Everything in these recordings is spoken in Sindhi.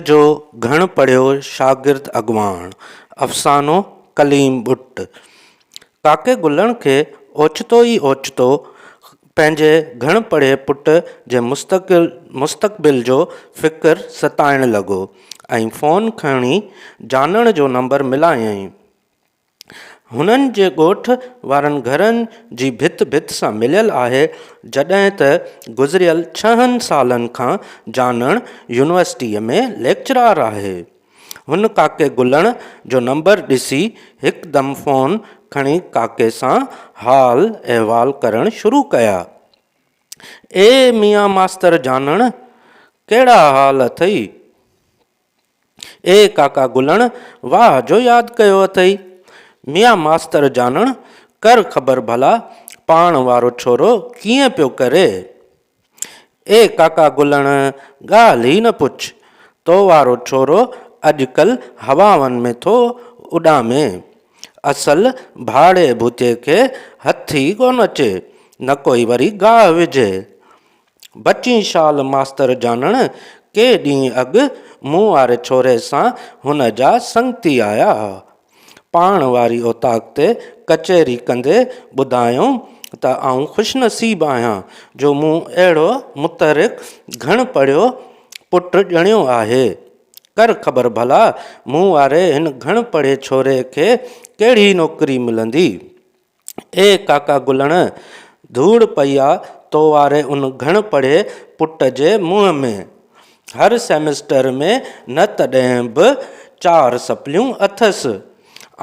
جو گهڻ پڙهيو شاگرد اڳواڻ، افسانو ڪليم ٻٽ، ڪاڪي گلڻ کي اوچتو ئي اوچتو پنهنجي گهڻ پڙهي پٽ جي مستقبل جو فڪر ستائڻ لڳو ۽ فون کڻي جانڻ جو نمبر ملايائين. هنن جي ڳوٺ وارن گهرن جي ڀت ڀت سان مليل آهي، جڏهن ته گذريل ڇهن سالن کان جانڻ يونيورسٽيء ۾ ليڪچرار آهي. هن ڪاڪي گلڻ جو نمبر ڏسي هڪدم فون کڻي ڪاڪي سان حال احوال ڪرڻ شروع ڪيا. اي ميان ماستر جانڻ! ڪهڙا حال اٿئي؟ اي ڪاڪا گلڻ، واهه جو ياد ڪيو اٿئي. ميان ماستر جانڻ، ڪر خبر ڀلا پاڻ وارو ڇورو ڪيئن پيو ڪري؟ اي ڪاڪا گلڻ، ڳالهه ئي نه پڇ. تو وارو ڇورو اڄڪلهه هوائن ۾ ٿو اڏامي. اصل ڀاڙي ڀوتي کي هٿ ئي ڪونه اچي، نڪو ئي وري گاهه وجهي. بچين شال ماستر جانڻ، ڪي ڏينهن اڳ مون واري ڇوري سان هن جا سنگتي آيا. پاڻ واري اوطاق تي ڪچهري ڪندي ٻڌايائون ته آئون خوشنصيب آهيان جو مون اهڙو متحرڪ گهڻ پڙهيو پٽ ڄڻيو آهي. ڪر خبر ڀلا مون واري هن گهڻ پڙهي ڇوري کي ڪهڙي نوڪري ملندي؟ اي ڪاڪا گلڻ! ڌوڙ پئي آ تو واري ان گهڻ پڙهي پٽ جي منهن ۾. هر سيمسٽر ۾ نه تڏهن به چار سپليون اٿس.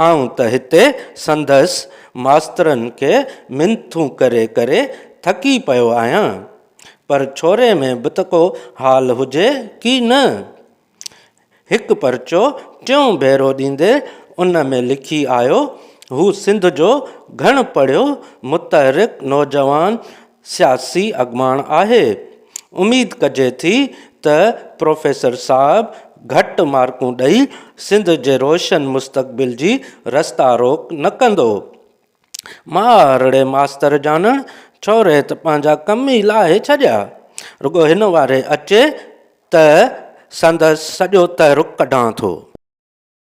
آئون ته هتي سندس ماسترن کي منٿون ڪري ڪري ٿڪي پيو آهيان. پر ڇوري ۾ به ته ڪو حال هجي ڪي نه؟ هڪ پرچو ٽيون ڀيرو ڏيندي ان ۾ لکي آيو، هو سنڌ جو گهڻ پڙهيو متحرڪ نوجوان سياسي اڳواڻ آهي. اميد ڪجي ٿي ته پروفيسر صاحب گهٽ مارڪون ڏئي سنڌ جي روشن مستقبل جي رستا روڪ نه ڪندو. مارڙي ماستر جانڻ، ڇوري ته پنهنجا ڪم ئي لاهي ڇڏيا. رڳو هن واري اچي ته سندس سڄو تحرڪ ڪڍان ٿو.